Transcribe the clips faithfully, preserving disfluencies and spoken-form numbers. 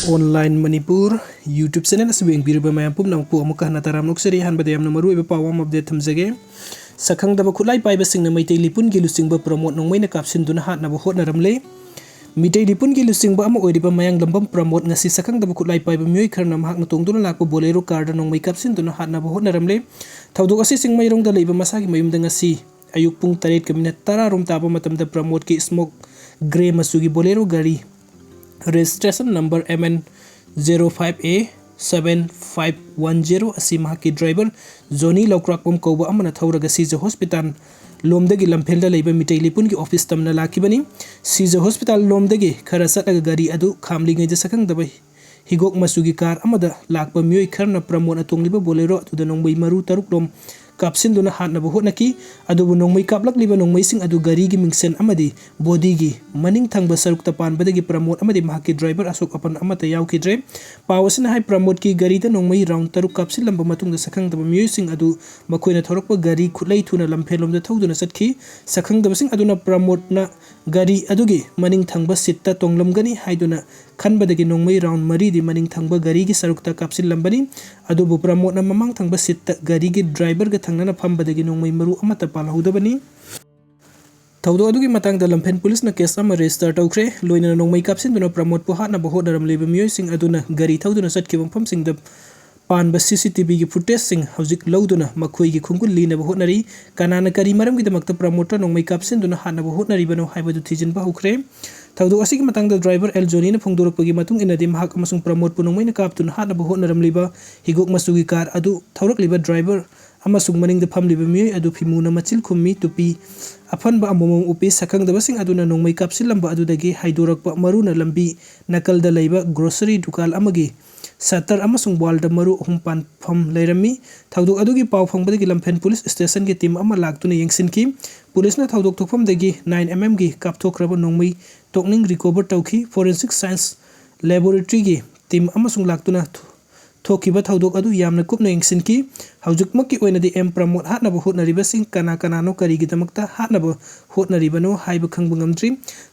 Online Manipur YouTube channel ꯑꯁꯤꯕꯨ ꯌꯦꯡꯕꯤꯔꯤꯕ ꯃꯌꯥꯝ ꯄꯨꯝꯅꯃꯛꯄꯨ ꯑꯃꯨꯛꯀ ꯍꯟꯅ ꯇꯔꯥꯝꯅ ꯑꯣꯛꯆꯔꯤ꯫ ꯑꯍꯥꯟꯕꯗ ꯌꯥꯝꯅ ꯃꯔꯨꯑꯣꯏꯕ ꯄꯥꯎ ꯑꯃ update ꯊꯝꯖꯒꯦ꯫ ꯁꯛꯈꯪꯗꯕ ꯈꯨꯠꯂꯥꯏ ꯄꯥꯏꯕꯁꯤꯡꯅ ꯃꯩꯇꯩ ꯂꯤꯄꯨꯟꯒꯤ ꯂꯨꯆꯤꯡꯕ ꯄ꯭ꯔꯃꯣꯗ ꯅꯣꯡꯃꯩꯅ ꯀꯥꯞꯁꯤꯟꯗꯨꯅ ꯍꯥꯠꯅꯕ ꯍꯣꯠꯅꯔꯝꯂꯦ꯫ ꯃꯤꯇꯩ ꯂꯤꯄꯨꯟꯒꯤ ꯂꯨꯆꯤꯡꯕ ꯑꯃ ꯑꯣꯏꯔꯤꯕ ꯃꯌꯥꯡꯂꯝꯕꯝ ꯄ꯭ꯔꯃꯣꯗ ꯉꯁꯤ ꯁꯛꯈꯪꯗꯕ ꯈꯨꯠꯂꯥꯏ ꯄꯥꯏꯕ ꯃꯤꯑꯣꯏ ꯈꯔꯅ ꯃꯍꯥꯛꯅ ꯇꯣꯡꯗꯨꯅ ꯂꯥꯛꯄ Bolero car ꯗ ꯅꯣꯡꯃꯩ ꯀꯥꯞꯁꯤꯟꯗꯨꯅ ꯍꯥꯠꯅꯕ ꯍꯣꯠꯅꯔꯝꯂꯦ꯫ ꯊꯧꯗꯣꯛ ꯑꯁꯤ ꯆꯤꯡꯃꯩꯔꯣꯡꯗ ꯂꯩꯕ ꯃꯁꯥꯒꯤ ꯃꯌꯨꯝꯗ ꯉꯁꯤ ꯑꯌꯨꯛ ꯄꯨꯡ ꯇꯔꯦꯠꯀ minute ꯇꯔꯥ ꯔꯣꯝ ꯇꯥꯕ ꯃꯇꯝꯗ ꯄ꯭ꯔꯃꯣꯗꯀꯤ smoke grey ꯃꯆꯨꯒꯤ Bolero ꯒꯥꯔꯤ registration number M N zero five A seven five one zero ꯑꯁꯤ ꯃꯍꯥꯛꯀꯤ driver ꯖꯣꯅꯤ ꯂꯧꯀ꯭ꯔꯥꯛꯄꯝ ꯀꯧꯕ ꯑꯃꯅ ꯊꯧꯔꯒ ꯁꯤꯖ ꯍꯣꯁꯄꯤꯇꯥꯜ ꯂꯣꯝꯗꯒꯤ ꯂꯝꯐꯦꯜꯗ ꯂꯩꯕ ꯃꯤꯇꯩ ꯂꯤꯄꯨꯟꯒꯤ office ꯇꯝꯅ ꯂꯥꯛꯈꯤꯕꯅꯤ꯫ ꯁꯤꯖ ꯍꯣꯁꯄꯤꯇꯥꯜ ꯂꯣꯝꯗꯒꯤ ꯈꯔ ꯆꯠꯂꯒ ꯒꯥꯔꯤ ꯑꯗꯨ ꯈꯥꯝꯂꯤꯉꯩꯗ ꯁꯛꯈꯪꯗꯕ ꯍꯤꯒꯣꯛ ꯃꯆꯨꯒꯤ car ꯑꯃꯗ ꯂꯥꯛꯄ ꯃꯤꯑꯣꯏ ꯈꯔꯅ ꯄ꯭ꯔꯃꯣꯗꯅ ꯇꯣꯡꯂꯤꯕ Bolero ꯑꯗꯨꯗ ꯅꯣꯡꯃꯩ ꯃꯔꯨ ꯇꯔꯨꯛ ꯂꯣꯝ ꯀꯥꯞꯁꯤꯟꯗꯨꯅ ꯍꯥꯠꯅꯕ ꯍꯣꯠꯅꯈꯤ꯫ ꯑꯗꯨꯕꯨ ꯅꯣꯡꯃꯩ ꯀꯥꯞꯂꯛꯂꯤꯕ ꯅꯣꯡꯃꯩꯁꯤꯡ ꯑꯗꯨ ꯒꯥꯔꯤꯒꯤ ꯃꯤꯡꯁꯦꯟ ꯑꯃꯗꯤ body ꯒꯤ ꯃꯅꯤꯡ ꯊꯪꯕ ꯁꯔꯨꯛꯇ ꯄꯥꯟꯕꯗꯒꯤ ꯄ꯭ꯔꯃꯣꯗ ꯑꯃꯗꯤ ꯃꯍꯥꯛꯀꯤ driver ꯑꯁꯣꯛ ꯑꯄꯟ ꯑꯃꯠꯇ ꯌꯥꯎꯈꯤꯗ꯭ꯔꯦ꯫ ꯄꯥꯎ ꯑꯁꯤꯅ ꯍꯥꯏ, ꯄ꯭ꯔꯃꯣꯗꯀꯤ ꯒꯥꯔꯤꯗ ꯅꯣꯡꯃꯩ round ꯇꯔꯨꯛ ꯀꯥꯞꯁꯤꯜꯂꯝꯕ ꯃꯇꯨꯡꯗ ꯁꯛꯈꯪꯗꯕ ꯃꯤꯑꯣꯏꯁꯤꯡ ꯑꯗꯨ ꯃꯈꯣꯏꯅ ꯊꯧꯔꯛꯄ ꯒꯥꯔꯤ ꯈꯨꯠꯂꯩ ꯊꯨꯅ ꯂꯝꯐꯦꯜꯂꯣꯝꯗ ꯊꯧꯗꯨꯅ ꯆꯠꯈꯤ꯫ ꯁꯛꯈꯪꯗꯕꯁꯤꯡ ꯑꯗꯨꯅ ꯄ꯭ꯔꯃꯣꯗꯅ ꯒꯥꯔꯤ ꯑꯗꯨꯒꯤ ꯃꯅꯤꯡ ꯊꯪꯕ seat ꯇ ꯇꯣꯡꯂꯝꯒꯅꯤ ꯍꯥꯏꯗꯨꯅ ꯈꯟꯕꯗꯒꯤ ꯅꯣꯡꯃꯩ round ꯃꯔꯤꯗꯤ ꯃꯅꯤꯡ ꯊꯪꯕ ꯒꯥꯔꯤꯒꯤ ꯁꯔꯨꯛꯇ ꯀꯥꯞꯁꯤꯜꯂꯝꯕꯅꯤ꯫ ꯑꯗꯨꯕꯨ ꯄ꯭ꯔꯃꯣꯗꯅ ꯃꯃꯥꯡ ꯊꯪꯕ seat ꯇ ꯒꯥꯔꯤꯒꯤ driver ꯒ ꯊꯪꯅꯅ ꯐꯝꯕꯗꯒꯤ ꯅꯣꯡꯃꯩ ꯃꯔꯨ ꯑꯃꯠꯇ ꯄꯥꯜꯍꯧꯗꯕꯅꯤ꯫ ꯊꯧꯗꯣꯛ ꯑꯗꯨꯒꯤ ꯃꯇꯥꯡꯗ ꯂꯝꯐꯦꯜ ꯄꯨꯂꯤꯁꯅ case ꯑꯃ register ꯇꯧꯈ꯭ꯔꯦ꯫ ꯂꯣꯏꯅꯅ ꯅꯣꯡꯃꯩ ꯀꯥꯞꯁꯤꯟꯗꯨꯅ ꯄ꯭ꯔꯃꯣꯗꯄꯨ ꯍꯥꯠꯅꯕ ꯍꯣꯠꯅꯔꯝꯂꯤꯕ ꯃꯤꯑꯣꯏꯁꯤꯡ ꯑꯗꯨꯅ ꯒꯥꯔꯤ ꯊꯧꯗꯨꯅ ꯆꯠꯈꯤꯕ ꯃꯐꯝꯁꯤꯡꯗ ꯄꯥꯟꯕ C C T V ꯒꯤ footage ꯁꯤꯡ ꯍꯧꯖꯤꯛ ꯂꯧꯗꯨꯅ ꯃꯈꯣꯏꯒꯤ ꯈꯣꯡꯒꯨꯜ ꯂꯤꯅꯕ ꯍꯣꯠꯅꯔꯤ꯫ ꯀꯅꯥꯅ ꯀꯔꯤ ꯃꯔꯝꯒꯤꯗꯃꯛꯇ ꯄ꯭ꯔꯃꯣꯗꯇ ꯅꯣꯡꯃꯩ ꯀꯥꯞꯁꯤꯟꯗꯨꯅ ꯍꯥꯠꯅꯕ ꯍꯣꯠꯅꯔꯤꯕꯅꯣ ꯍꯥꯏꯕꯗꯨ ꯊꯤꯖꯤꯟꯕ ꯍꯧꯈ꯭ꯔꯦ꯫ ꯊꯧꯗꯣꯛ ꯑꯁꯤꯒꯤ ꯃꯇꯥꯡꯗ driver ꯑꯦꯜ ꯖꯣꯅꯤꯅ ꯐꯣꯡꯗꯣꯔꯛꯄꯒꯤ ꯃꯇꯨꯡ ꯏꯟꯅꯗꯤ, ꯃꯍꯥꯛ ꯑꯃꯁꯨꯡ ꯄ꯭ꯔꯃꯣꯗꯄꯨ ꯅꯣꯡꯃꯩꯅ ꯀꯥꯞꯇꯨꯅ ꯍꯥꯠꯅꯕ ꯍꯣꯠꯅꯔꯝꯂꯤꯕ ꯍꯤꯒꯣꯛ ꯃꯆꯨꯒꯤ car ꯑꯗꯨ ꯊꯧꯔꯛꯂꯤꯕ driver ꯑꯃꯁꯨꯡ ꯃꯅꯤꯡꯗ ꯐꯝꯂꯤꯕ ꯃꯤꯑꯣꯏ ꯑꯗꯨ ꯐꯤꯃꯨꯅ ꯃꯆꯤꯜ ꯈꯨꯝꯃꯤ, ꯇꯨꯄꯤ ꯑꯐꯟꯕ ꯑꯃꯃꯝ ꯎꯞꯄꯤ꯫ ꯁꯛꯈꯪꯗꯕꯁꯤꯡ ꯑꯗꯨꯅ ꯅꯣꯡꯃꯩ ꯀꯥꯞꯁꯤꯜꯂꯝꯕ ꯑꯗꯨꯗꯒꯤ ꯍꯥꯏꯗꯣꯔꯛꯄ ꯃꯔꯨꯅ ꯂꯝꯕꯤ ꯅꯥꯀꯜꯗ ꯂꯩꯕ grocery ꯗꯨꯀꯥꯟ ꯑꯃꯒꯤ shutter ꯑꯃꯁꯨꯡ wall ꯗ ꯃꯔꯨ ꯑꯍꯨꯝ ꯄꯥꯟꯐꯝ ꯂꯩꯔꯝꯃꯤ꯫ ꯊꯧꯗꯣꯛ ꯑꯗꯨꯒꯤ ꯄꯥꯎ ꯐꯪꯕꯗꯒꯤ ꯂꯝꯐꯦꯜ ꯄꯨꯂꯤꯁ ꯁ꯭ꯇꯦꯁꯟꯒꯤ team ꯑꯃ ꯂꯥꯛꯇꯨꯅ ꯌꯦꯡꯁꯤꯟꯈꯤ꯫ ꯄꯨꯂꯤꯁꯅ ꯊꯧꯗꯣꯛ ꯊꯣꯛꯐꯝꯗꯒꯤ nine M M ꯒꯤ ꯀꯥꯞꯊꯣꯛꯈ꯭ꯔꯕ ꯅꯣꯡꯃꯩ ꯇꯣꯛꯅꯤꯡ recover ꯇꯧꯈꯤ꯫ Forensic science laboratory ꯒꯤ team ꯑꯃꯁꯨꯡ ꯂꯥꯛꯇꯨꯅ ꯊꯨ-, ꯊꯣꯛꯈꯤꯕ ꯊꯧꯗꯣꯛ ꯑꯗꯨ ꯌꯥꯝꯅ ꯀꯨꯞꯅ ꯌꯦꯡꯁꯤꯟꯈꯤ꯫ ꯍꯧꯖꯤꯛꯃꯛꯀꯤ ꯑꯣꯏꯅꯗꯤ ꯑꯦꯝ ꯄ꯭ꯔꯃꯣꯗ ꯍꯥꯠꯅꯕ ꯍꯣꯠꯅꯔꯤꯕꯁꯤꯡ ꯀꯅꯥ ꯀꯅꯥꯅꯣ, ꯀꯔꯤꯒꯤꯗꯃꯛꯇ ꯍꯥꯠꯅꯕ ꯍꯣꯠꯅꯔꯤꯕꯅꯣ ꯍꯥꯏꯕ ꯈꯪꯕ ꯉꯝꯗ꯭ꯔꯤ꯫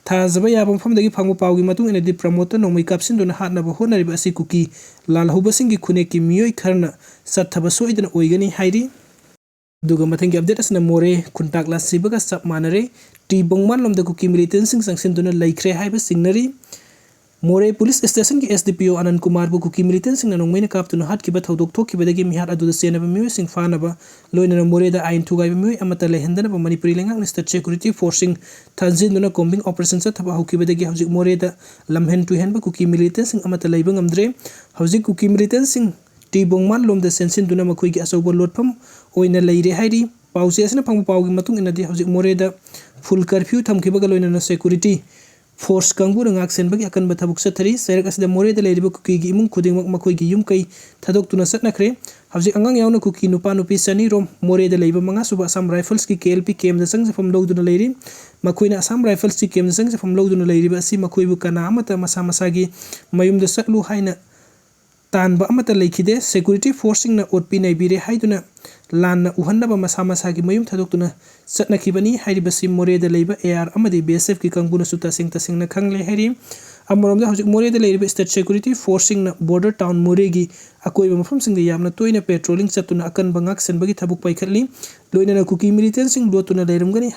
ꯊꯥꯖꯕ ꯌꯥꯕ ꯃꯐꯝꯗꯒꯤ ꯐꯪꯕ ꯄꯥꯎꯒꯤ ꯃꯇꯨꯡ ꯏꯟꯅꯗꯤ ꯄ꯭ꯔꯃꯣꯗꯇ ꯅꯣꯡꯃꯩ ꯀꯥꯞꯁꯤꯟꯗꯨꯅ ꯍꯥꯠꯅꯕ ꯍꯣꯠꯅꯔꯤꯕ ꯑꯁꯤ ꯀꯨꯀꯤ ꯂꯥꯜꯍꯧꯕꯁꯤꯡꯒꯤ ꯈꯨꯟꯅꯦꯛꯀꯤ ꯃꯤꯑꯣꯏ ꯈꯔꯅ ꯆꯠꯊꯕ ꯁꯣꯏꯗꯅ ꯑꯣꯏꯒꯅꯤ ꯍꯥꯏꯔꯤ꯫ ꯑꯗꯨꯒ ꯃꯊꯪꯒꯤ ꯑꯞꯗꯦꯠ ꯑꯁꯤꯅ ꯃꯣꯔꯦ ꯈꯨꯟꯇꯥꯛ ꯂꯥꯟꯁꯤꯕꯒ ꯆꯞ ꯃꯥꯟꯅꯔꯦ꯫ ꯇꯤ ꯕꯣꯡꯃꯥꯟ ꯂꯣꯝꯗ ꯀꯨꯀꯤ ꯃꯤꯂꯤꯇꯦꯟꯁꯤꯡ ꯆꯪꯁꯤꯟꯗꯨꯅ ꯂꯩꯈ꯭ꯔꯦ ꯍꯥꯏꯕ ꯆꯤꯡꯅꯔꯤ꯫ ꯃꯣꯔꯦ ꯄꯨꯂꯤꯁ ꯁ꯭ꯇꯦꯁꯟꯒꯤ ꯑꯦꯁ ꯗꯤ ꯄꯤ ꯑꯣ ꯑꯅꯟ ꯀꯨꯃꯥꯔꯕꯨ ꯀꯨꯀꯤ ꯃꯤꯂꯤꯇꯦꯟꯁꯤꯡꯅ ꯅꯣꯡꯃꯩꯅ ꯀꯥꯞꯇꯨꯅ ꯍꯥꯠꯈꯤꯕ ꯊꯧꯗꯣꯛ ꯊꯣꯛꯈꯤꯕꯗꯒꯤ ꯃꯤꯍꯥꯠ ꯑꯗꯨꯗ ꯆꯦꯟꯅꯕ ꯃꯤꯑꯣꯏꯁꯤꯡ ꯐꯥꯅꯕ, ꯂꯣꯏꯅꯅ ꯃꯣꯔꯦꯗ ꯑꯥꯏꯟ ꯊꯨꯒꯥꯏꯕ ꯃꯤꯑꯣꯏ ꯑꯃꯠꯇ ꯂꯩꯍꯟꯗꯅꯕ ꯃꯅꯤꯄꯨꯔꯤ ꯂꯩꯉꯥꯛꯅ ꯁ꯭ꯇꯦꯠ ꯁꯦꯀ꯭ꯌꯨꯔꯤꯇꯤ ꯐꯣꯔꯁꯁꯤꯡ ꯊꯥꯖꯤꯟꯗꯨꯅ ꯀꯣꯝꯕꯤꯡ ꯑꯣꯄꯔꯦꯁꯟ ꯆꯠꯊꯕ ꯍꯧꯈꯤꯕꯗꯒꯤ ꯍꯧꯖꯤꯛ ꯃꯣꯔꯦꯗ ꯂꯝꯍꯦꯟ ꯇꯨꯍꯦꯟꯕ ꯀꯨꯀꯤ ꯃꯤꯂꯤꯇꯦꯟꯁꯤꯡ ꯑꯃꯠꯇ ꯂꯩꯕ ꯉꯝꯗ꯭ꯔꯦ꯫ ꯍꯧꯖꯤꯛ ꯀꯨꯀꯤ ꯃꯤꯂꯤꯇꯦꯟꯁꯤꯡ ꯇꯤ ꯕꯣꯡꯃꯥꯟ ꯂꯣꯝꯗ ꯆꯦꯟꯁꯤꯟꯗꯨꯅ ꯃꯈꯣꯏꯒꯤ ꯑꯆꯧꯕ ꯂꯣꯠꯐꯝ ꯑꯣꯏꯅ ꯂꯩꯔꯦ ꯍꯥꯏꯔꯤ꯫ ꯄꯥꯎꯆꯦ ꯑꯁꯤꯅ ꯐꯪꯕ ꯄꯥꯎꯒꯤ ꯃꯇꯨꯡ ꯏꯟꯅꯗꯤ ꯍꯧꯖꯤꯛ ꯃꯣꯔꯦꯗ ꯐꯨꯜ ꯀꯔꯐ꯭ꯌꯨ ꯊꯝꯈꯤꯕꯒ ꯂꯣꯏꯅꯅ ꯁꯦꯀ꯭ꯌꯨꯔꯤꯇꯤ ꯐꯣꯔꯁ ꯀꯥꯡꯕꯨꯅ ꯉꯥꯛ ꯁꯦꯟꯕꯒꯤ ꯑꯀꯟꯕ ꯊꯕꯛ ꯆꯠꯊꯔꯤ꯫ ꯆꯩꯔꯛ ꯑꯁꯤꯗ ꯃꯣꯔꯦꯗ ꯂꯩꯔꯤꯕ ꯀꯨꯀꯤꯒꯤ ꯏꯃꯨꯡ ꯈꯨꯗꯤꯡꯃꯛ ꯃꯈꯣꯏꯒꯤ ꯌꯨꯝ ꯀꯩ ꯊꯥꯗꯣꯛꯇꯨꯅ ꯆꯠꯅꯈ꯭ꯔꯦ꯫ ꯍꯧꯖꯤꯛ ꯑꯉꯥꯡ ꯌꯥꯎꯅ ꯀꯨꯀꯤ ꯅꯨꯄꯥ ꯅꯨꯄꯤ ꯆꯅꯤꯔꯣꯝ ꯃꯣꯔꯦꯗ ꯂꯩꯕ ꯃꯉꯥ ꯁꯨꯕ ꯑꯁꯥꯝ ꯔꯥꯏꯐꯜꯁꯀꯤ ꯀꯦ ꯑꯦꯜ ꯄꯤ ꯀꯦꯝꯗ ꯆꯪꯖꯐꯝ ꯂꯧꯗꯨꯅ ꯂꯩꯔꯤ꯫ ꯃꯈꯣꯏꯅ ꯑꯁꯥꯝ ꯔꯥꯏꯐꯜꯁꯀꯤ ꯀꯦꯝꯗ ꯆꯪꯖꯐꯝ ꯂꯧꯗꯨꯅ ꯂꯩꯔꯤꯕ ꯑꯁꯤ ꯃꯈꯣꯏꯕꯨ ꯀꯅꯥ ꯑꯃꯠꯇ ꯃꯁꯥ ꯃꯁꯥꯒꯤ ꯃꯌꯨꯝꯗ ꯆꯠꯂꯨ ꯍꯥꯏꯅ ꯇꯥꯟꯕ ꯑꯃꯠꯇ ꯂꯩꯈꯤꯗꯦ꯫ ꯁꯦꯀ꯭ꯌꯨꯔꯤꯇꯤ ꯐꯣꯔꯁꯁꯤꯡꯅ ꯑꯣꯠꯄꯤ ꯅꯩꯕꯤꯔꯦ ꯍꯥꯏꯗꯨꯅ ꯂꯥꯟꯅ ꯎꯍꯟꯅꯕ ꯃꯁꯥ ꯃꯁꯥꯒꯤ ꯃꯌꯨꯝ ꯊꯥꯗꯣꯛꯇꯨꯅ ꯆꯠꯅꯈꯤꯕꯅꯤ꯫ ꯍꯥꯏꯔꯤꯕꯁꯤ ꯃꯣꯔꯦꯗ ꯂꯩꯕ ꯑꯦ ꯑꯥꯔ ꯑꯃꯗꯤ ꯕꯤ ꯑꯦꯁ ꯑꯦꯐꯀꯤ ꯀꯥꯡꯕꯨꯅꯁꯨ ꯇꯁꯦꯡ ꯇꯁꯦꯡꯅ ꯈꯪꯂꯦ ꯍꯥꯏꯔꯤ꯫ ꯑꯃꯔꯣꯝꯗ ꯍꯧꯖꯤꯛ ꯃꯣꯔꯦꯗ ꯂꯩꯔꯤꯕ ꯁ꯭ꯇꯦꯠ ꯁꯦꯀ꯭ꯌꯨꯔꯤꯇꯤ ꯐꯣꯔꯁꯁꯤꯡꯅ ꯕꯣꯔꯗꯔ ꯇꯥꯎꯟ ꯃꯣꯔꯦꯒꯤ ꯑꯀꯣꯏꯕ ꯃꯐꯝꯁꯤꯡꯗ ꯌꯥꯝꯅ ꯇꯣꯏꯅ ꯄꯦꯇ꯭ꯔꯣꯂꯤꯡ ꯆꯠꯇꯨꯅ ꯑꯀꯟꯕ ꯉꯥꯛ ꯁꯦꯟꯕꯒꯤ ꯊꯕꯛ ꯄꯥꯏꯈꯠꯂꯤ꯫ ꯂꯣꯏꯅꯅ ꯀꯨꯀꯤ ꯃꯤꯂꯤꯇꯦꯟꯁꯤꯡ ꯂꯣꯠꯇꯨꯅ ꯂꯩꯔꯝꯒꯅꯤ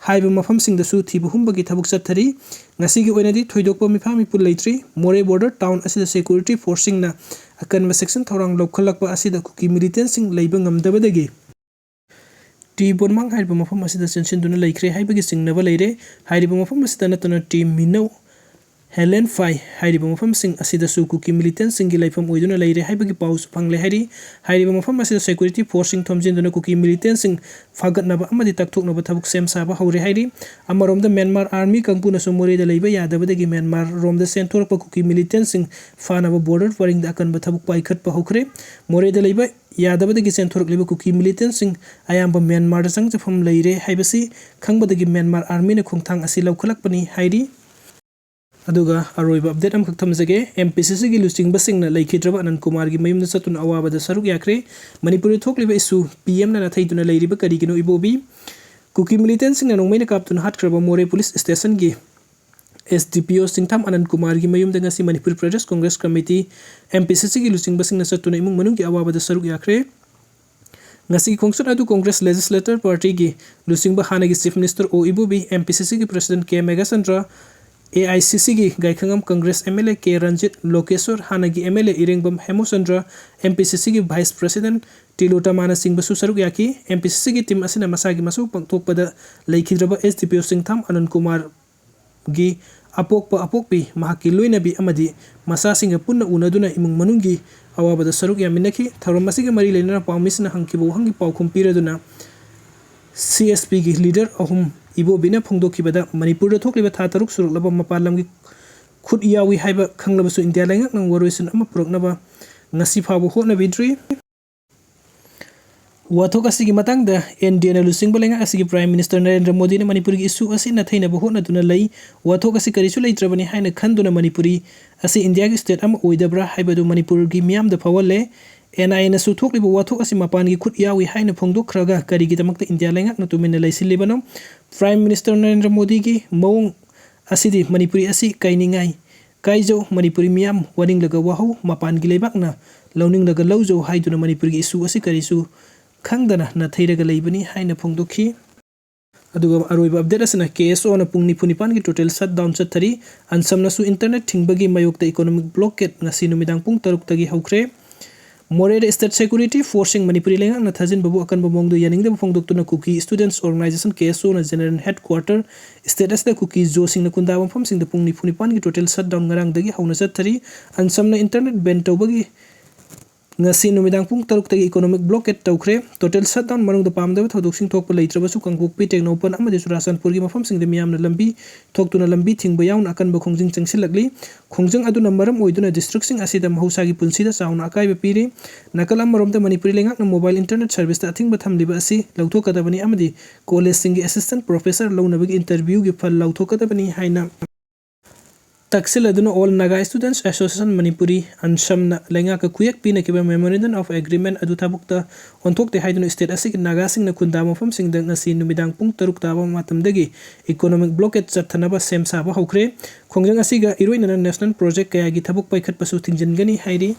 ꯍꯥꯏꯕ ꯃꯐꯝꯁꯤꯡꯗꯁꯨ ꯊꯤꯕ ꯍꯨꯝꯕꯒꯤ ꯊꯕꯛ ꯆꯠꯊꯔꯤ꯫ ꯉꯁꯤꯒꯤ ꯑꯣꯏꯅꯗꯤ ꯊꯣꯏꯗꯣꯛꯄ ꯃꯤꯐꯥ ꯃꯤꯄꯨꯜ ꯂꯩꯇ꯭ꯔꯤ꯫ ꯃꯣꯔꯦ ꯕꯣꯔꯗꯔ ꯇꯥꯎꯟ ꯑꯁꯤꯗ ꯁꯦꯀ꯭ꯌꯨꯔꯤꯇꯤ ꯐꯣꯔꯁꯁꯤꯡꯅ ꯑꯀꯟꯕ ꯆꯦꯛꯁꯤꯟ ꯊꯧꯔꯥꯡ ꯂꯧꯈꯠꯂꯛꯄ ꯑꯁꯤꯗ ꯀꯨꯀꯤ ꯃꯤꯂꯤꯇꯦꯟꯁꯤꯡ ꯂꯩꯕ ꯉꯝꯗꯕꯗꯒꯤ ꯇꯤ ꯕꯣꯟꯃꯥꯡ ꯍꯥꯏꯔꯤꯕ ꯃꯐꯝ ꯑꯁꯤꯗ ꯆꯦꯟꯁꯤꯟꯗꯨꯅ ꯂꯩꯈ꯭ꯔꯦ ꯍꯥꯏꯕꯒꯤ ꯆꯤꯡꯅꯕ ꯂꯩꯔꯦ꯫ ꯍꯥꯏꯔꯤꯕ ꯃꯐꯝ ꯑꯁꯤꯗ ꯅꯠꯇꯅ ꯇꯤ ꯃꯤꯅꯧ, ꯍꯦꯂꯦꯟ ꯐꯥꯏ ꯍꯥꯏꯔꯤꯕ ꯃꯐꯝꯁꯤꯡ ꯑꯁꯤꯗꯁꯨ ꯀꯨꯀꯤ ꯃꯤꯂꯤꯇꯦꯟꯁꯤꯡꯒꯤ ꯂꯩꯐꯝ ꯑꯣꯏꯗꯨꯅ ꯂꯩꯔꯦ ꯍꯥꯏꯕꯒꯤ ꯄꯥꯎꯁꯨ ꯐꯪꯂꯦ ꯍꯥꯏꯔꯤ꯫ ꯍꯥꯏꯔꯤꯕ ꯃꯐꯝ ꯑꯁꯤꯗ ꯁꯦꯀ꯭ꯌꯨꯔꯤꯇꯤ ꯐꯣꯔꯁꯁꯤꯡ ꯊꯣꯝꯖꯤꯟꯗꯨꯅ ꯀꯨꯀꯤ ꯃꯤꯂꯤꯇꯦꯟꯁꯤꯡ ꯐꯥꯒꯠꯅꯕ ꯑꯃꯗꯤ ꯇꯛꯊꯣꯛꯅꯕ ꯊꯕꯛ ꯁꯦꯝ ꯁꯥꯕ ꯍꯧꯔꯦ ꯍꯥꯏꯔꯤ꯫ ꯑꯃꯔꯣꯝꯗ ꯃ꯭ꯌꯥꯟꯃꯥꯔ ꯑꯥꯔꯃꯤ ꯀꯥꯡꯕꯨꯅꯁꯨ ꯃꯣꯔꯦꯗ ꯂꯩꯕ ꯌꯥꯗꯕꯗꯒꯤ ꯃ꯭ꯌꯥꯟꯃꯥꯔ ꯔꯣꯝꯗ ꯆꯦꯟꯊꯣꯔꯛꯄ ꯀꯨꯀꯤ ꯃꯤꯂꯤꯇꯦꯟꯁꯤꯡ ꯐꯥꯅꯕ ꯕꯣꯔꯗꯔ ꯄꯔꯤꯡꯗ ꯑꯀꯟꯕ ꯊꯕꯛ ꯄꯥꯏꯈꯠꯄ ꯍꯧꯈ꯭ꯔꯦ꯫ ꯃꯣꯔꯦꯗ ꯂꯩꯕ ꯌꯥꯗꯕꯗꯒꯤ ꯆꯦꯟꯊꯣꯔꯛꯂꯤꯕ ꯀꯨꯀꯤ ꯃꯤꯂꯤꯇꯦꯟꯁꯤꯡ ꯑꯌꯥꯝꯕ ꯃ꯭ꯌꯥꯟꯃꯥꯔꯗ ꯆꯪꯖꯐꯝ ꯂꯩꯔꯦ ꯍꯥꯏꯕꯁꯤ ꯈꯪꯕꯗꯒꯤ ꯃ꯭ꯌꯥꯟꯃꯥꯔ ꯑꯥꯔꯃꯤꯅ ꯈꯣꯡꯊꯥꯡ ꯑꯁꯤ ꯂꯧꯈꯠꯂꯛꯄꯅꯤ ꯍꯥꯏꯔꯤ꯫ ꯑꯗꯨꯒ ꯑꯔꯣꯏꯕ ꯑꯞꯗꯦꯠ ꯑꯃꯈꯛ ꯊꯝꯖꯒꯦ꯫ ꯑꯦꯝ ꯄꯤ ꯁꯤ ꯁꯤꯒꯤ ꯂꯨꯆꯤꯡꯕꯁꯤꯡꯅ ꯂꯩꯈꯤꯗ꯭ꯔꯕ ꯑꯅꯟ ꯀꯨꯃꯥꯔꯒꯤ ꯃꯌꯨꯝꯗ ꯆꯠꯇꯨꯅ ꯑꯋꯥꯕꯗ ꯁꯔꯨꯛ ꯌꯥꯈ꯭ꯔꯦ꯫ ꯃꯅꯤꯄꯨꯔꯗ ꯊꯣꯛꯂꯤꯕ ꯏꯁꯨ ꯄꯤ ꯑꯦꯝꯅ ꯅꯥꯊꯩꯗꯨꯅ ꯂꯩꯔꯤꯕ ꯀꯔꯤꯒꯤꯅꯣ ꯏꯕꯣꯕꯤ? ꯀꯨꯀꯤ ꯃꯤꯂꯤꯇꯦꯟꯁꯤꯡꯅ ꯅꯣꯡꯃꯩꯅ ꯀꯥꯞꯇꯨꯅ ꯍꯥꯠꯈ꯭ꯔꯕ ꯃꯣꯔꯦ ꯄꯨꯂꯤꯁ ꯁ꯭ꯇꯦꯁꯟꯒꯤ ꯑꯦꯁ ꯗꯤ ꯄꯤ ꯑꯣ ꯆꯤꯡꯊꯥꯝ ꯑꯅꯟ ꯀꯨꯃꯥꯔꯒꯤ ꯃꯌꯨꯝꯗ ꯉꯁꯤ Manipur Pradesh Congress committee, M P C ꯁꯤꯒꯤ ꯂꯨꯆꯤꯡꯕꯁꯤꯡꯅ ꯆꯠꯇꯨꯅ ꯏꯃꯨꯡ ꯃꯅꯨꯡꯒꯤ ꯑꯋꯥꯕꯗ ꯁꯔꯨꯛ ꯌꯥꯈ꯭ꯔꯦ꯫ ꯉꯁꯤꯒꯤ ꯈꯣꯡꯆꯠ ꯑꯗꯨ ꯀꯣꯡꯒ꯭ꯔꯦꯁ ꯂꯦꯖꯤꯁꯂꯦꯇꯔ ꯄꯥꯔꯇꯤꯒꯤ ꯂꯨꯆꯤꯡꯕ ꯍꯥꯟꯅꯒꯤ ꯆꯤꯐ ꯃꯤꯅꯤꯁꯇꯔ ꯑꯣ ꯏꯕꯣꯕꯤ, ꯑꯦꯝ ꯄꯤ ꯁꯤ ꯁꯤꯒꯤ president K Meghachandra, A I C ꯁꯤꯒꯤ ꯒꯥꯏꯈꯉꯝ Congress M L A K Ranjit, Lokeshwar, ꯍꯥꯟꯅꯒꯤ M L A Irengbam Hemochandra, M P C ꯁꯤꯒꯤ ꯚꯥꯏꯁ ꯄ꯭ꯔꯁꯤꯗꯦꯟꯠ ꯇꯤꯂꯣꯇꯃꯥꯅꯆꯤꯡꯕꯁꯨ ꯁꯔꯨꯛ ꯌꯥꯈꯤ꯫ ꯑꯦꯝ ꯄꯤ ꯁꯤ ꯁꯤꯒꯤ ꯇꯤꯝ ꯑꯁꯤꯅ ꯃꯁꯥꯒꯤ ꯃꯁꯨ ꯄꯥꯡꯊꯣꯛꯄꯗ ꯂꯩꯈꯤꯗ꯭ꯔꯕ ꯑꯦꯁ ꯗꯤ ꯄꯤ ꯑꯣ ꯆꯤꯡꯊꯥꯝ ꯑꯅꯟ ꯀꯨꯃꯥꯔ ꯒꯤ ꯑꯄꯣꯛꯄ ꯑꯄꯣꯛꯄꯤ, ꯃꯍꯥꯛꯀꯤ ꯂꯣꯏꯅꯕꯤ ꯑꯃꯗꯤ ꯃꯆꯥꯁꯤꯡꯒ ꯄꯨꯟꯅ ꯎꯅꯗꯨꯅ ꯏꯃꯨꯡ ꯃꯅꯨꯡꯒꯤ ꯑꯋꯥꯕꯗ ꯁꯔꯨꯛ ꯌꯥꯃꯤꯟꯅꯈꯤ꯫ ꯊꯧꯔꯝ ꯑꯁꯤꯒ ꯃꯔꯤ ꯂꯩꯅꯅ ꯄꯥꯎꯃꯤꯁꯤꯡꯅ ꯍꯪꯈꯤꯕ ꯋꯥꯍꯪꯒꯤ ꯄꯥꯎꯈꯨꯝ ꯄꯤꯔꯗꯨꯅ, ꯁꯤ ꯑꯦꯁ ꯄꯤꯒꯤ ꯂꯤꯗꯔ ꯑꯍꯨꯝ ꯏꯕꯣꯕꯤꯅ ꯐꯣꯡꯗꯣꯛꯈꯤꯕꯗ, ꯃꯅꯤꯄꯨꯔꯗ ꯊꯣꯛꯂꯤꯕ ꯊꯥ ꯇꯔꯨꯛ ꯁꯨꯔꯛꯂꯕ ꯃꯄꯥꯟ ꯂꯝꯒꯤ ꯈꯨꯠ ꯌꯥꯎꯏ ꯍꯥꯏꯕ ꯈꯪꯂꯕꯁꯨ ꯏꯟꯗꯤꯌꯥ ꯂꯩꯉꯥꯛꯅ ꯋꯥꯔꯣꯏꯁꯤꯟ ꯑꯃ ꯄꯨꯔꯛꯅꯕ ꯉꯁꯤ ꯐꯥꯎꯕ ꯍꯣꯠꯅꯕꯤꯗ꯭ꯔꯤ꯫ ꯋꯥꯊꯣꯛ ꯑꯁꯤꯒꯤ ꯃꯇꯥꯡꯗ ꯑꯦꯟ ꯗꯤ ꯑꯦꯅ ꯂꯨꯆꯤꯡꯕ ꯂꯩꯉꯥꯛ ꯑꯁꯤꯒꯤ ꯄ꯭ꯔꯥꯏꯝ ꯃꯤꯅꯤꯁꯇꯔ ꯅꯔꯦꯟꯗ꯭ꯔ ꯃꯣꯗꯤꯅ ꯃꯅꯤꯄꯨꯔꯒꯤ ꯏꯁꯨ ꯑꯁꯤ ꯅꯥꯊꯩꯅꯕ ꯍꯣꯠꯅꯗꯨꯅ ꯂꯩ꯫ ꯋꯥꯊꯣꯛ ꯑꯁꯤ ꯀꯔꯤꯁꯨ ꯂꯩꯇ꯭ꯔꯕꯅꯤ ꯍꯥꯏꯅ ꯈꯟꯗꯨꯅ ꯃꯅꯤꯄꯨꯔꯤ ꯑꯁꯤ ꯏꯟꯗꯤꯌꯥꯒꯤ ꯁ꯭ꯇꯦꯠ ꯑꯃ ꯑꯣꯏꯗꯕ꯭ꯔꯥ ꯍꯥꯏꯕꯗꯨ ꯃꯅꯤꯄꯨꯔꯒꯤ ꯃꯤꯌꯥꯝꯗ ꯐꯥꯎꯍꯜꯂꯦ꯫ ꯑꯦꯟ ꯑꯥꯏ ꯑꯦꯅꯁꯨ ꯊꯣꯛꯂꯤꯕ ꯋꯥꯊꯣꯛ ꯑꯁꯤ ꯃꯄꯥꯟꯒꯤ ꯈꯨꯠ ꯌꯥꯎꯏ ꯍꯥꯏꯅ ꯐꯣꯡꯗꯣꯛꯈ꯭ꯔꯒ ꯀꯔꯤꯒꯤꯗꯃꯛꯇ ꯏꯟꯗꯤꯌꯥ ꯂꯩꯉꯥꯛꯅ ꯇꯨꯃꯤꯟꯅ ꯂꯩꯁꯤꯜꯂꯤꯕꯅꯣ? ꯄ꯭ꯔꯥꯏꯝ ꯃꯤꯅꯤꯁꯇꯔ ꯅꯔꯦꯟꯗ꯭ꯔ ꯃꯣꯗꯤꯒꯤ ꯃꯑꯣꯡ ꯑꯁꯤꯗꯤ ꯃꯅꯤꯄꯨꯔꯤ ꯑꯁꯤ ꯀꯥꯏꯅꯤꯡꯉꯥꯏ ꯀꯥꯏꯖꯧ, ꯃꯅꯤꯄꯨꯔꯤ ꯃꯤꯌꯥꯝ ꯋꯥꯅꯤꯡꯂꯒ ꯋꯥꯍꯧ, ꯃꯄꯥꯟꯒꯤ ꯂꯩꯕꯥꯛꯅ ꯂꯧꯅꯤꯡꯂꯒ ꯂꯧꯖꯧ ꯍꯥꯏꯗꯨꯅ ꯃꯅꯤꯄꯨꯔꯒꯤ ꯏꯁꯨ ꯑꯁꯤ ꯀꯔꯤꯁꯨ ꯈꯪꯗꯅ ꯅꯥꯊꯩꯔꯒ ꯂꯩꯕꯅꯤ ꯍꯥꯏꯅ ꯐꯣꯡꯗꯣꯛꯈꯤ꯫ ꯑꯗꯨꯒ ꯑꯔꯣꯏꯕ ꯑꯞꯗꯦꯠ ꯑꯁꯤꯅ ꯀꯦ ꯑꯦꯁ ꯑꯣꯅ ꯄꯨꯡ ꯅꯤꯐꯨ ꯅꯤꯄꯥꯟꯒꯤ ꯇꯣꯇꯦꯜ ꯁꯠ ꯗꯥꯎꯟ ꯆꯠꯊꯔꯤ꯫ ꯑꯟꯁꯝꯅꯁꯨ ꯏꯟꯇꯔꯅꯦꯠ ꯊꯤꯡꯕꯒꯤ ꯃꯥꯌꯣꯛꯇ ꯏꯀꯣꯅꯣꯃꯤꯛ ꯕ꯭ꯂꯣꯀꯦꯠ ꯉꯁꯤ ꯅꯨꯃꯤꯗꯥꯡ ꯄꯨꯡ ꯇꯔꯨꯛꯇꯒꯤ ꯍꯧꯈ꯭ꯔꯦ꯫ ꯃꯣꯔꯦꯗ ꯁ꯭ꯇꯦꯠ ꯁꯦꯀ꯭ꯌꯨꯔꯤꯇꯤ ꯐꯣꯔꯁꯁꯤꯡ ꯃꯅꯤꯄꯨꯔꯤ ꯂꯩꯉꯥꯛꯅ ꯊꯥꯖꯤꯟꯕꯕꯨ ꯑꯀꯟꯕ ꯃꯑꯣꯡꯗ ꯌꯥꯅꯤꯡꯗꯕ ꯐꯣꯡꯗꯣꯛꯇꯨꯅ ꯀꯨꯀꯤ ꯁ꯭ꯇꯨꯗꯦꯟꯠꯁ ꯑꯣꯔꯒꯅꯥꯏꯖꯦꯁꯟ, ꯀꯦ ꯑꯦꯁ ꯑꯣꯅ ꯖꯦꯅꯔꯦꯜ ꯍꯦꯗꯀ꯭ꯋꯥꯔꯇꯔ ꯁ꯭ꯇꯦꯠ ꯑꯁꯤꯗ ꯀꯨꯀꯤ ꯖꯣꯁꯤꯡꯅ ꯈꯨꯟꯗꯥꯕ ꯃꯐꯝꯁꯤꯡꯗ ꯄꯨꯡ ꯅꯤꯐꯨ ꯅꯤꯄꯥꯟꯒꯤ ꯇꯣꯇꯦꯜ ꯁꯠ ꯗꯥꯎꯟ ꯉꯔꯥꯡꯗꯒꯤ ꯍꯧꯅ ꯆꯠꯊꯔꯤ꯫ ꯑꯟꯁꯝꯅ ꯏꯟꯇꯔꯅꯦꯠ ꯕꯦꯟ ꯇꯧꯕꯒꯤ ꯉꯁꯤ ꯅꯨꯃꯤꯗꯥꯡ ꯄꯨꯡ ꯇꯔꯨꯛꯇꯒꯤ ꯏꯀꯣꯅꯣꯃꯤꯛ ꯕ꯭ꯂꯣꯀꯦꯠ ꯇꯧꯈ꯭ꯔꯦ꯫ ꯇꯣꯇꯦꯜ ꯁꯠ ꯗꯥꯎꯟ ꯃꯅꯨꯡꯗ ꯄꯥꯝꯗꯕ ꯊꯧꯗꯣꯛꯁꯤꯡ ꯊꯣꯛꯄ ꯂꯩꯇ꯭ꯔꯕꯁꯨ ꯀꯥꯡꯄꯣꯛꯄꯤ, ꯇꯦꯡꯅꯧꯄꯜ ꯑꯃꯗꯤ ꯆꯨꯔꯥꯆꯥꯟꯄꯨꯔꯒꯤ ꯃꯐꯝꯁꯤꯡꯗ ꯃꯤꯌꯥꯝꯅ ꯂꯝꯕꯤ ꯊꯣꯛꯇꯨꯅ ꯂꯝꯕꯤ ꯊꯤꯡꯕ ꯌꯥꯎꯅ ꯑꯀꯟꯕ ꯈꯣꯡꯖꯪ ꯆꯪꯁꯤꯜꯂꯛꯂꯤ꯫ ꯈꯣꯡꯖꯪ ꯑꯗꯨꯅ ꯃꯔꯝ ꯑꯣꯏꯗꯨꯅ ꯗꯤꯁꯇ꯭ꯔꯤꯛꯁꯤꯡ ꯑꯁꯤꯗ ꯃꯍꯧꯁꯥꯒꯤ ꯄꯨꯟꯁꯤꯗ ꯆꯥꯎꯅ ꯑꯀꯥꯏꯕ ꯄꯤꯔꯤ꯫ ꯅꯥꯀꯜ ꯑꯃꯔꯣꯝꯗ ꯃꯅꯤꯄꯨꯔꯤ ꯂꯩꯉꯥꯛꯅ ꯃꯣꯕꯥꯏꯜ ꯏꯟꯇꯔꯅꯦꯠ ꯁꯔꯚꯤꯁꯇ ꯑꯊꯤꯡꯕ ꯊꯝꯂꯤꯕ ꯑꯁꯤ ꯂꯧꯊꯣꯛꯀꯗꯕꯅꯤ ꯑꯃꯗꯤ ꯀꯣꯂꯦꯖꯁꯤꯡꯒꯤ ꯑꯦꯁꯤꯁꯇꯦꯟꯠ ꯄ꯭ꯔꯣꯐꯦꯁꯔ ꯂꯧꯅꯕꯒꯤ ꯏꯟꯇꯔꯚ꯭ꯌꯨꯒꯤ ꯐꯜ ꯂꯥꯎꯊꯣꯛꯀꯗꯕꯅꯤ ꯍꯥꯏꯅ ꯇꯛꯁꯤꯜꯂꯗꯨꯅ All Naga Students Association Manipuri, ꯑꯟꯁꯝꯅ ꯂꯩꯉꯥꯛꯀ ꯈꯨꯌꯦꯛ ꯄꯤꯅꯈꯤꯕ Memorandum of Agreement ꯑꯗꯨ ꯊꯕꯛꯇ ꯑꯣꯟꯊꯣꯛꯇꯦ ꯍꯥꯏꯗꯨꯅ state ꯑꯁꯤꯒꯤ ꯅꯥꯒꯥꯁꯤꯡꯅ ꯈꯨꯟꯗꯥꯕ ꯃꯐꯝꯁꯤꯡꯗ ꯉꯁꯤ ꯅꯨꯃꯤꯗꯥꯡ ꯄꯨꯡ ꯇꯔꯨꯛ ꯇꯥꯕ ꯃꯇꯝꯗꯒꯤ economic blockade ꯆꯠꯊꯅꯕ ꯁꯦꯝ ꯁꯥꯕ ꯍꯧꯈ꯭ꯔꯦ꯫ ꯈꯣꯡꯖꯪ ꯑꯁꯤꯒ ꯏꯔꯣꯏꯅꯅ national project ꯀꯌꯥꯒꯤ ꯊꯕꯛ ꯄꯥꯏꯈꯠꯄꯁꯨ ꯊꯤꯡꯖꯤꯟꯒꯅꯤ ꯍꯥꯏꯔꯤ꯫